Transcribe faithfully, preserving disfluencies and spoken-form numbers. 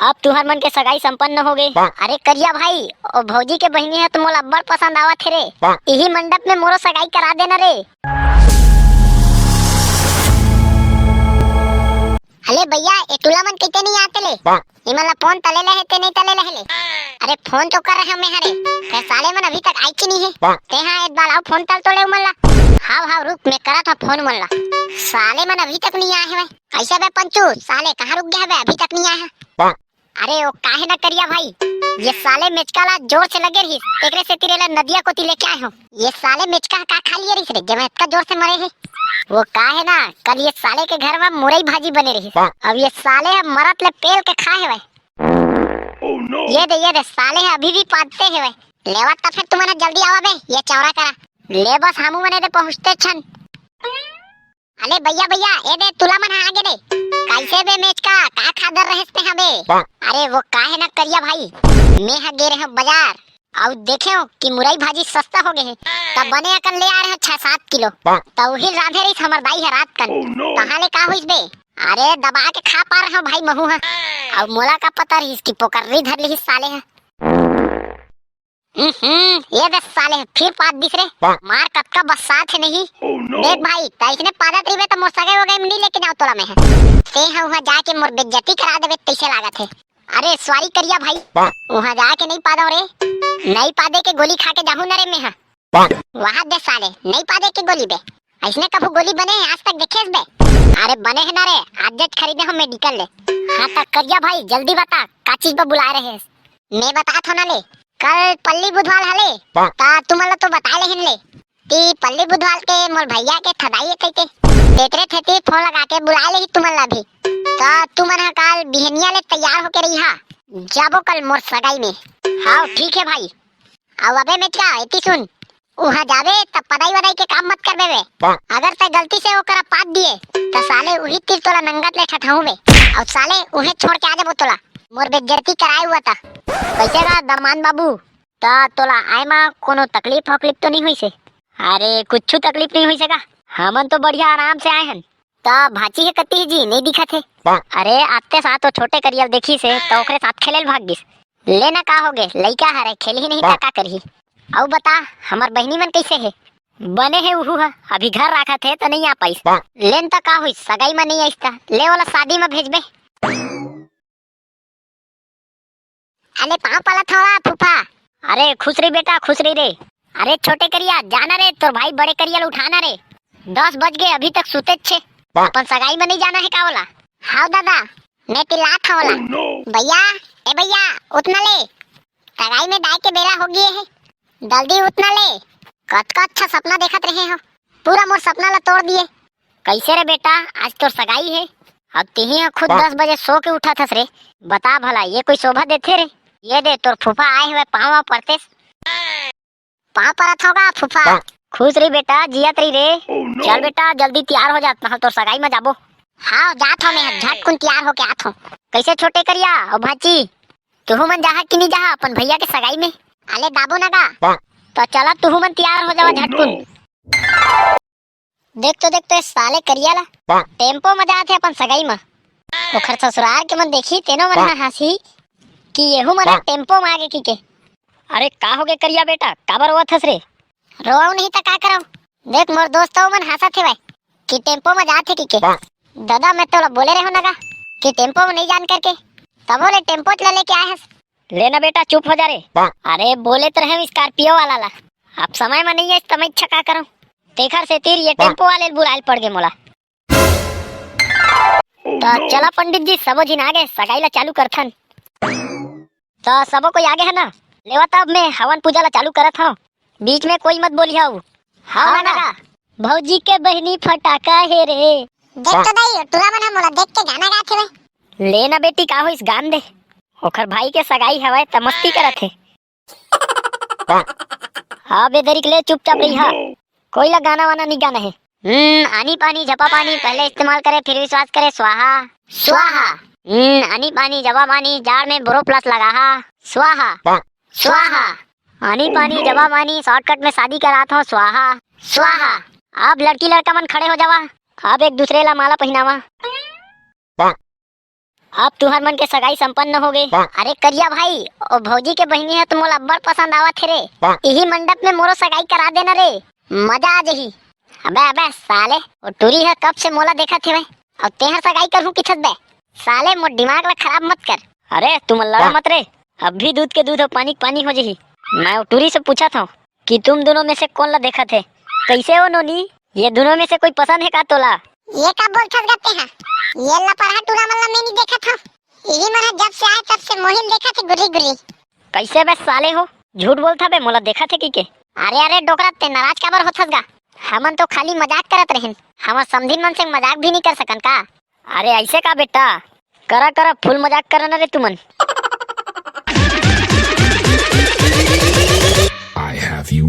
अब तुहर मन के सगाई संपन्न हो गई। अरे करिया भाई, ओ भौजी के बहिनी ह तो मोला अब्बड़ पसंद आवत हे रे। इही मंडप में मोरो सगाई करा देना रे। अले भैया, ए टूला मन कइते नहीं आते ले? इमन ला फोन तले ले हे ते नहीं तले ले हे ले? अरे फोन तो कर रहे हंव मैं हरे, फेर साले मन अभी तक आइच नहीं हे। ते हा एक बार आऊ फोन तल तो ले उमन ला। हाव हाव रुक, मैं करत हंव फोन उमन ला। साले मन अभी तक नहीं आए हवय। कइसे बे पंचू, साले कहाँ रुक गया बे, अभी तक नहीं आए हे? अरे वो काहे ना करिया भाई, ये साले मेचका ला जोर से लगे रहिस, एकरे सेती एला नदिया कोती लेके आए हंव। ये साले मेचका का खा लिए रहिस रे, जेमा इतना जोर से मरे हे? वो काहे ना, कल ये साले के घर में मुरई भाजी बने रहिस। अब ये साले ह मरत ले पेल के खाए हवय। ये दे, ये दे, साले ह अभी भी पादते हवय। लेवा त फेर तुमन ह जल्दी आवा बे, ये चौरा करा। ले बस, हमू मने दे पहुँचते छन। अले भैया, भैया, ए दे, टूला मन ह आगे दे। कइसे बे मेचका, का खादर रहेस ते हबे? अरे वो काहे ना करिया भाई, मैं ह गे रहे हंव बाजार, अउ देखे हंव कि मुरई भाजी सस्ता हो गए हे, त बने अकन ले आए रहे हंव छह सात किलो। त उही रांधे रहिस हमर दाई ह रात कन। तहाँ ले का होइस बे? अरे दबा के खा पा रहे हंव भाई महू ह। अउ मोला का पता रहिस कि पोकर्री धर लिहिस साले ह। हम्म, ये दे साले, फिर पाद दिस रे। मार कतका बस्सात हे नहीं। देख भाई, तइसने पादत रहिबे त मोर सगे वगे में नहीं लेके जांव तोला मैं ह। ते ह उहाँ जाके मोर बेइज्जती करा देबे तइसे लागत हे। अरे सॉरी करिया भाई, उहाँ जाके नहीं पादंव रे। नहीं पादे के गोली खा के जाहूं न रे मैं ह। वाह दे साले, नहीं पादे के गोली बे। अइसने कभू गोली बने हे, आज तक देखेस बे? अरे बने हे ना रे, आज जज खरीदे हंव मेडिकल ले। हाँ त करिया भाई, जल्दी बता, का चीज बर बुलाए रहेस? मैं बतात हंव ना ले, कल पल्ली बुधवार हले, त तुमन ला तो बताए लेहिन ले। ती पल्ली बुधवार के मोर भैया के थदाई हे कहिके, तेकरे सेती फोन लगा के बुलाए लेही तुमन ला भी। त तुमन ह काल बिहनिया ले तैयार होके रहिहा, जाबो कल मोर सगाई में। हाव, ठीक हे भाई। अउ अबे मेचका, एती सुन, उहाँ जाबे त पदाई वदाई के काम मत करबे बे। अगर तैं गलती से ओकरा पाद दिए, त साले उही तीर तोला नंगत ले ठठहूं बे। अउ साले उहें छोड़ के आ जाबो तोला। मोर बेइज्जती कराए हुआ त। कइसे गा दरमान बाबू? त तोला आए म कोनो तकलीफ वकलीफ तो नहीं होइसे? अरे, कुछु तकलीफ नहीं होइसे गा। हमन तो बढ़िया आराम से आए हन। त भांची हे कती हे जी, नहीं दिखत हे। अरे, आते साथ वो छोटे करिया ल देखिस हे, त ओकरे साथ खेले ल भाग गिस। ले ना, का होगे, लइका हरे, खेलही नहीं त का करही। अउ बता, हमर बहिनी मन कइसे हे? बने हे उहू ह, अभी घर राखत हे त नहीं आ पाइस। ले न त का होइस, सगाई म नहीं आइस त ले ओला शादी म भेजबे। अरे पाँव परत हंव फूफा। अरे खुश रही बेटा, खुश रही रे। अरे छोटे करिया, जाना रे, तोर भाई बड़े करिया ल उठाना रे। दस बज गे, अभी तक सुतेच हे। अपन सगाई म नहीं जाना हे का ओला? हाव दादा, मैं चिल्लात हंव ओला। भैया, ए भैया, उठ ना ले, सगाई में जाए के बेरा हो गे हे, जल्दी उठ ना ले। कतका अच्छा सपना देखत रहे हंव, पूरा मोर सपना ला तोड़ दिए। कइसे रे बेटा, आज तोर सगाई हे, अब तिही ह खुद दस बजे सो के उठत हस रे। बता भला, ये कोई शोभा देथे रे? ये दे, तोर फूफा आए हवय, पाँव परतेस। पाँव परत हंव गा फूफा। खुश रही बेटा, जियत रही रे। चल बेटा, जल्दी तियार हो जा, तहाँ तोर सगाई म जाबो। हाव, जात हंव मैं, झटकुन तियार होके आत हंव। कइसे छोटे करिया अउ भांची, तुहू मन जाहा कि नहीं जाहा अपन भैया के सगाई में? अले जाबो ना गा। त चला, तुहू मन तियार हो जावा झटकुन। देख तो, देख तो, ये साले करिया ला। टेम्पो म जात हे अपन सगाई म। ओखर ससुरार के मन देखही, तेनो मन ह हंसही कि येहू मन ह टेम्पो म आगे कहिके। अरे का होगे करिया बेटा, काबर रोवत हस रे? रोवंव नहीं त का करंव? देख मोर दोस्त मन हंसत हेवय कि टेम्पो म जात हे कहिके। दादा मैं तोला बोले रहेंव ना गा कि टेम्पो म नहीं जान करके, तभो ले टेम्पो च ला लेके आए हस। ले ना बेटा, चुप हो जा रे। अरे बोले त रहेंव स्कॉर्पियो वाला ला, अब समय म नहीं आइस त मैं इच्छा का करंव? तेखर सेती ये टेम्पो वाले ल बुलाए ल पड़ गे मोला। त चला पंडित जी, सबो झिन आगे, सगाई ला चालू करथन। त सबो कोई आगे हे ना? लेवा तब मैं हवन पूजा ला चालू करत हंव, बीच में कोई मत बोलिहव। हाव ना गा? भौजी के बहिनी फटाका हे रे। देख तो दाई, टूरा मन ह मोला देख के गाना गात हेवय। ले ना बेटी, का होइस, गान दे। ओखर भाई के सगाई हवय त मस्ती करत हे। हाँ बेदरिक ले, चुपचाप रही हा। कोई ला गाना वाना नहीं गाना हे। हम्म, आनी पानी झपा पानी पहले इस्तेमाल करे, फिर विश्वास करे, स्वाहा। स्वाहा। हम्म, आनी पानी झपा पानी जाड़ में बोरो प्लस लगा हा। स्वाहा। स्वाहा। आनी पानी झपा पानी शॉर्टकट में शादी करात हो, स्वाहा। स्वाहा। अब लड़की लड़का मन खड़े हो जावा, अब एक दूसरे ला माला पहिनावा। अब तुहर मन के सगाई संपन्न हो गए। अरे करिया भाई, ओ भौजी के बहिनी ह तो मोला अब्बड़ पसंद आवत हे रे। इही मंडप में मोरो सगाई करा देना रे, मजा आ जही। अबे अबे साले, ओ टूरी ह कब से मोला देखत हेवय, अउ तेहर सगाई करहूं किथस बे। साले मोर दिमाग ला खराब मत कर। अरे तुम लड़ा मत रे, अभी दूध के दूध हो, पानी के पानी हो जही। मैं ओ टूरी से पूछत हूँ कि तुम दोनों में से कौन ला देखत हे। कैसे हो नोनी, ये दोनों में से कोई पसंद है का तोला? ये का बोलथस गा तेहा? ये लपरहा टूरा मन ला मैं नहीं देखत हूँ। इही मन ह जब से आए तब से मोहिल देखत हे गुर्री गुर्री। कैसे बे साले हो, झूठ बोलथा बे, मोला देखत हे कि के? अरे अरे डोकरा, ते नाराज काबर होथस गा? हमन तो खाली मजाक करत रहेन, हमर समधिन मन से मजाक भी नहीं कर सकन का? अरे ऐसे का बेटा, करा करा फुल मजाक करा ना रे तुमन। I have you